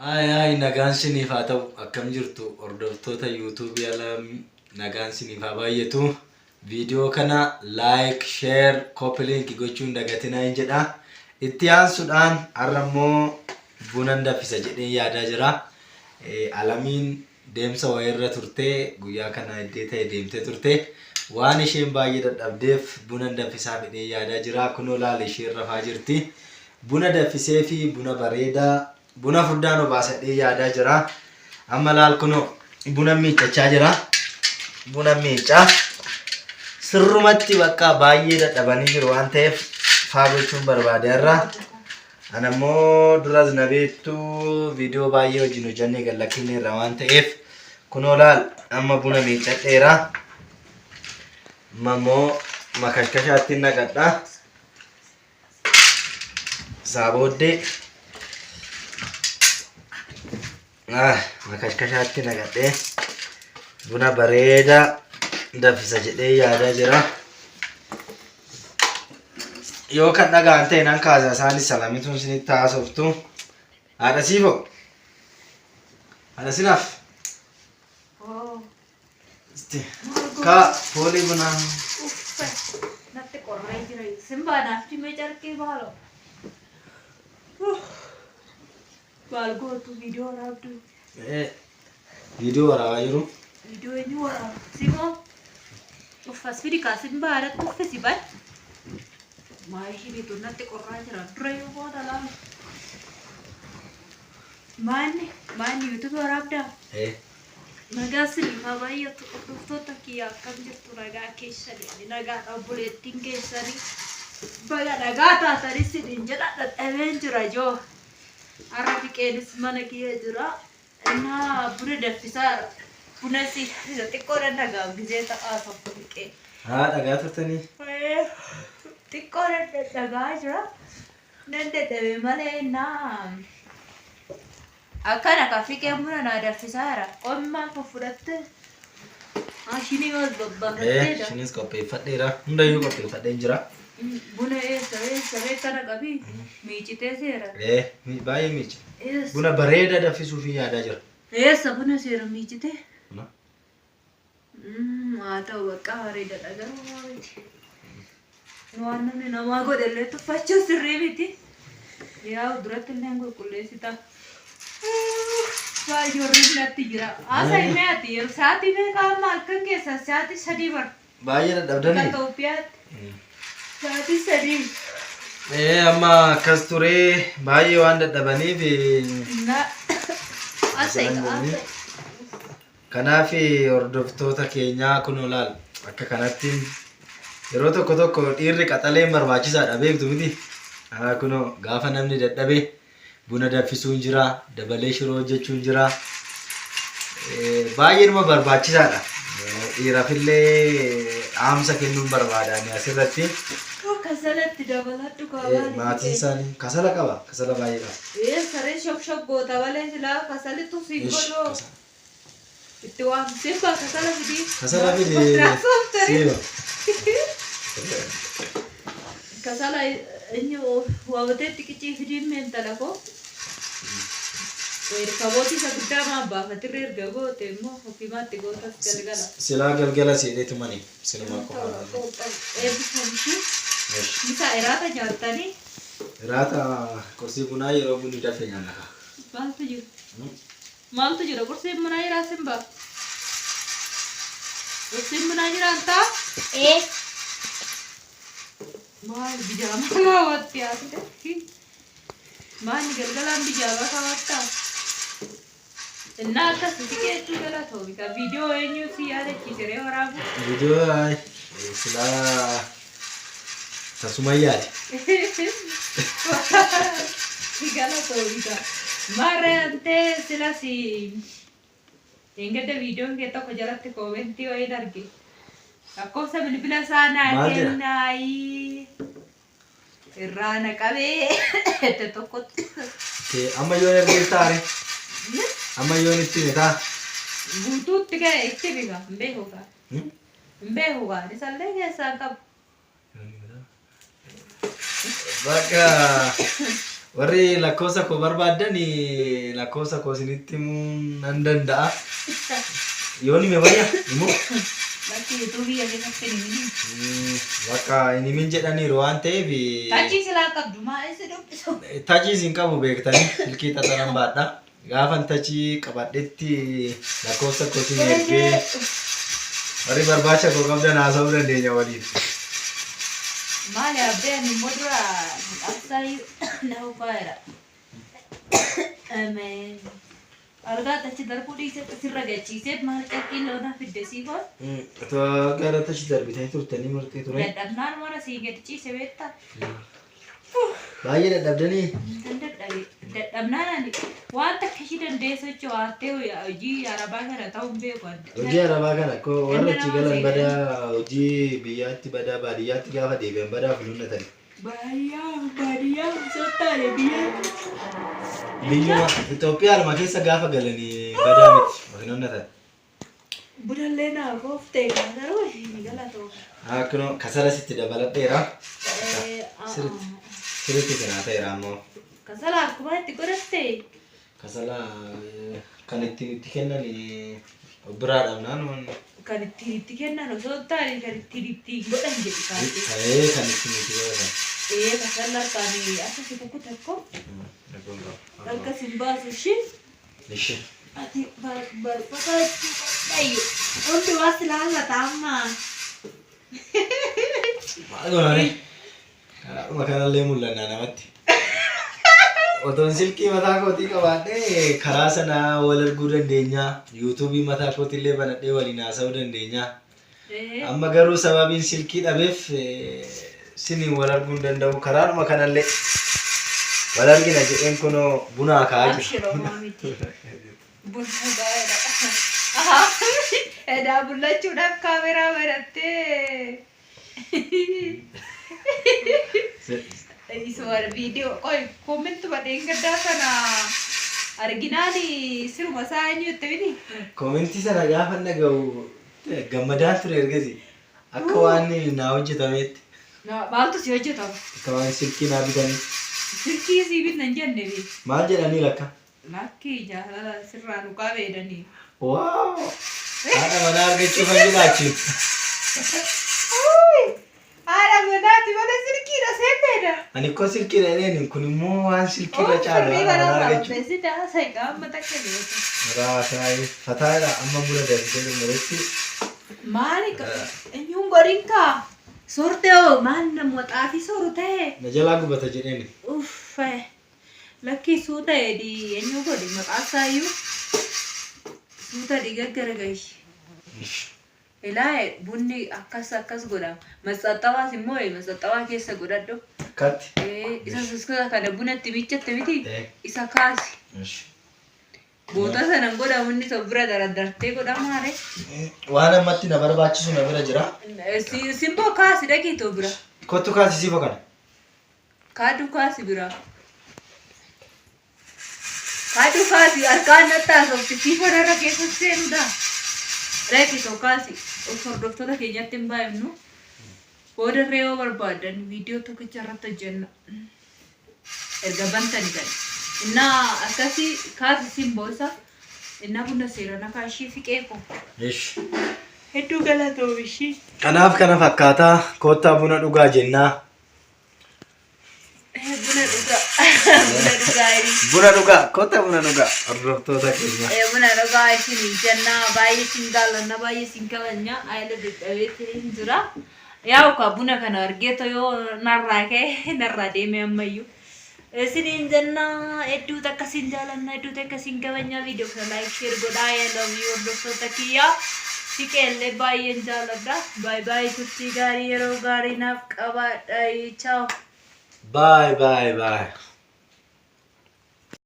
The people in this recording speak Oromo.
Haay haay, nagaan siniif haa ta'u. Akkam jirtu, hordoftoota yuutuubii Alam? Nagaan siniif haa baay'atu. Viidiyoo kana like, share, copy link gochuun dagatinaa hin jedha. Itti aansuudhaan har'a immoo bunan danfisa jedheen yaadaa jira. Alamiin deemsa wayirra turte, guyyaa kana iddee ta'e deemtee turte. Waan isheen baay'ee dadhabdeef bunan danfisaa fedhee yaadaa jira. Kunoo laala, isheen rafaa jirti. Buna danfisee fi buna bareedaa, buna furdaan obaasadhee yaadaa jira. Amma laal, kunoo buna miiccachaa jira. Buna miiccaa sirrumatti bakka baay'ee dadhabanii jiru waan ta'eef faa gochuun barbaade irra. Ana immoo duras na beektu, viidiyoo baay'ee wajjin hojjannee gad lakkifneerra waan ta'eef, kunoo laal, amma buna miiccadheera. Amma immoo makashkashaatti naqadha. Isaa booddee makashkashaatti naqadhee buna bareedaa danfisa jedhee yaadaa jira. Yoo kan dhaga'an ta'e nan kaasa, isaanis salamituun isinitti haasoftu. Haadha siifoo. Haadha sinaaf. Oh, Isti. Kaa foolii bunaa. Uffe, natti qorree jira. Simbaa, naaf dhimee carqii maaloo. Maal gootu, viidiyoo waraabdu? Viidiyoo waraabaa jiru. Viidiyoo eenyu waraaba? Simoo. Uffas fidi kaa simbaa, irratti uffisi ban. Maal himitu, natti qorraa jira. Dura yoo booda laala. Maanni maanni yuutuubii waraabdaa? Eh. Nagaa siniif haa baay'atu, hordoftoota kiyya. Akkam jirtu, nagaa keessanii? Ani nagaadha. Obboleettiin keessanii baga nagaa taatanii siniin jedha. Dadhabeen jira joo. Har'a fiqeenis mana kiyya jira. Innaa buna danfisaa, buna si isa xiqqoo dhagaam gizee ta'aa tokko fiqee. Haa, dhagaa turtanii. Xiqqoo dhagaa jira. Nan dadhabe malee innaa akkana ka fiqeen buna naa danfisaa jira. Qommaa fudhatte ashinii ol babbaafatteedha. Ishinis qopheeffadheera. Hundayyuu qopheeffadheen jira. Buna eessa eessa beekana qabii miicitee seera. Baay'ee miica. Eessa Buna bareedaa danfisuuf yaadaa jira. Eessa buna seera miicitee? Buna. Haa ta'u, bakka bareedaadha garuu maa miti. Waan namni namaa godhe illee tuffachuu sirrii miti. Yaa, duratti illee qulqulleessita. Baay'ee horriin natti jira. Haasa himee, ati yeroo sa'aatii meeqa amma? Halkan keessa sa'aatii 3 bar. Baay'ee Akka dadhabdanii. Itoophiyaatti sa'aatii 3. Amma akkas turee baay'ee waan dadhabaniif Na haasa haasa. Kanaaf hordoftoota keenyaa, kun olaal akka kanatti yeroo tokko tokko dhiirri qaxaleen barbaachisaadha, beektu miti. Haa, kunoo gaafa namni dadhabe buna danfisuun jira, dabalee shiroo hojjechuun jira. Baay'ee nama barbaachisaadha. Dhiirafillee dhaamsa kennuun barbaada ani asirratti. Kasalatti dabaladhu kaabaan. Maatiin isaanii kasala qaba, kasala baay'ee qaba. Ee, saree shok shok goota malee silaa kasalittu siin Ish, godhoo. kasala. Itti waamsee baa, kasala fidii. Kasala fidi. Raasooftari. Siiba. Kasala inni waamatee itti qicii fidiin meentala koo. Erkabooti isa guddaa maan baafatirra erga goote immoo ofiimaatti gootas galgala. Silaa galgala seedheetu mani sinuma qofa. Eebbifamtu. Ish. Misaa iraata nyaattanii? Iraata qursii bunaa yeroo bunni danfe nyaanna. Maaltu jira? Maaltu jira? Qursiin bunaa jiraa, Simba? Qursiin bunaa jiraan taa? Ee. Maal bijaamaa kaawwatte haate? Maali galgalaan bijaamaa kaawwattaa? Innaa akkas fiqeessuu galatoomi. Ka viidiyoo eenyu si yaadachiise ree waraabu? Viidiyoo silaa tasuma yaade. Galatoomi ka. Maarree antee sila si Eeggadda viidiyoon kee tokko jalatti koomentii wayiin arge. Lakkoofsa bilbila isaa naa Maal jedha? kennaayii. Irraa na qabee iddoo tokkotti. Okay, amma yoon ergeef taare? Amma yoon itti hime taa? Guutuutti ga'e itti bika, hin beeku kaa. Hin beeku kaa. Isallee keessaa hin qabu. Bakka Warri lakkoofsa koo barbaaddan lakkoofsa koo isinitti himuu nan danda'a. Yoon hime wayya himuu. Lakki yuutuubii keessatti hin himin. Bakka hin himin jedhaniiru waan ta'eef. Tachii silaa qabdu maa isi dubbisu. Tachii isin qabu beektanii silkii xaxaran baadha. Gaafan tachii qabadhetti lakkoofsa koo isin ergee warri barbaacha koo qabdan haasa'uu dandeenya waliin. Maali abbee ani immoo dura maqaan na hubaayera. Algaa achi darbuu dhiisee sirra gachiisee maal carqiin loonaa fidde siifoo. Otoo gara tachi darbitanii turtanii murtii ture. Dadhabnaan mana sii gadi ciise beektaa? Baay'ee dadhabdanii. Kan dadhabe dadhabnaan ani waan takka ishii danda'ee socho'aattee hojii arabaa kana ta'uu hin beeku adda. Hojii arabaa kana akkoo warra achi galan Nama badaa hojii biyyaatti badaa baadiyyaatti gaafa deebi'an badaa funuunnatan. Baadiyyaa baadiyyaa osoo taane biyya. Biyyuma Itoophiyaa keessa gaafa galanii badaa miti funuunnatan. Bunallee naa kooftee garuu hin galatoo. Akkunoo kasala sitti dabaladheera. Sirriitti sirriitti sinaa ta'eera ammoo. Kasala akkuma itti godhatte. Kasala kan ittiin itti kennan biraa dhabnaan waan Kan ittiin itti kennan osoo hin taane kan ittiin ittiin godhan jedhu kaasee. ta'ee kan ittiin itti godhatan. Ee kasala harkaan akka si kukkutu tokko harka sin baasu ishee. Ishee. Ati barbaachuu qabdayyu. Hundi waa silaallata amma. Maal goonani? Karaadhuma kanallee mul'annaa namatti. Otoon silkii mataa kootii qabaadhee karaa sanaa wal arguu dandeenya. Yuutuubii mataa kootiillee banadhee waliin haasa'uu dandeenya. Amma garuu sababiin silkii dhabeef siniin wal arguu hin danda'u. Karaadhuma kanallee wal argina jedheen kunoo bunaa kaa'aa jira. Abshir homaa miti. Buna gaa'eedha. Edaa bullachuudhaaf kaameraa banattee. Isuma viidiyoo qoy koomentuma dheengaddaa sana arginaan siruma isaa eenyu jette miti? Koomentii sana gaafa dhaga'u gammadaan ture ergasii. Akka waan naa hojjetameetti. Maaltu si hojjetama? Akka waan silkii naa bitanii. Silkii sii bitna hin jenne bee. Maal jedhanii lakka? Lakkii jaalala sirraa nu qabeedhanii. Wow! Haadha manaa argachuuf hin jiraachif. Haadha manaati mana silkiidha seenteedha. Ani koo silkiidha jedheen kun immoo waan silkiirra caalu Sirrii haadha manaa kanarraa argachuuf. obbeessi daasai qaama takka beeku. Raasaayii fataadha amma buna danfisee xumuretti. Maali eenyuun godhin kaa? Soortee hoo maal nama xaafii sooru ta'e? Na jalaa gubata jedheen. Uffee. Lakkii suuta edii eenyu godhi maqaa isaayyuu suuta dhiiga garagashi. Ilaa bunni akkas akkas godhama. Matsaxawaas immoo matsaxawaa keessa godhadhu. Akkatti. Isa suskasa kana bunatti miiccatte miti isa kaasi. Boota sanan godhamu inni tokko bira daradartee godhamaare. Waan ammatti na barbaachisu na bira jira. Simboo kaasi dhaqii too bira. Kottu kaasi siifoo kana. Kaaduu kaasi bira. Kaaduu kaasi harkaan natti haasofti siifoo irra keessa seenuudha. Dhaqii too kaasi hordoftoota keenyatti hin baay'ifnu. Boodarree yoo barbaadan viidiyoo tokkicha irratti hojjenna. Erga bantani gadi. Innaa akkasii kaasi simboo isa. Innaa buna seeraan akka ishii fiqee koo. Ish. Hedduu galatoom ishii. Kanaaf kana fakkaataa kottaa buna dhugaa jennaa. Buna dhugaa. Buna dhugaa jedhi. Buna dhugaa kottaa buna dhugaa hordoftoota keenya. Buna dhugaa isin jennaa baay'ee isin jaallanna baay'ee isin kabajna ayila dadhabeetti hin jira. Yaa'u ka buna kana argeeto yoo narraa ka'e narraa deeme ammayyuu. Isiniin jennaa hedduu takka isin jaalanna hedduu takka isin kabajna viidiyoo kana like share godhaa I love you hordoftoota kiyyaa. Fiqeellee baay'een jaalladha. Bye bye turtii gaarii yeroo gaarii naaf qabaadha. Ciao. Bye bye bye.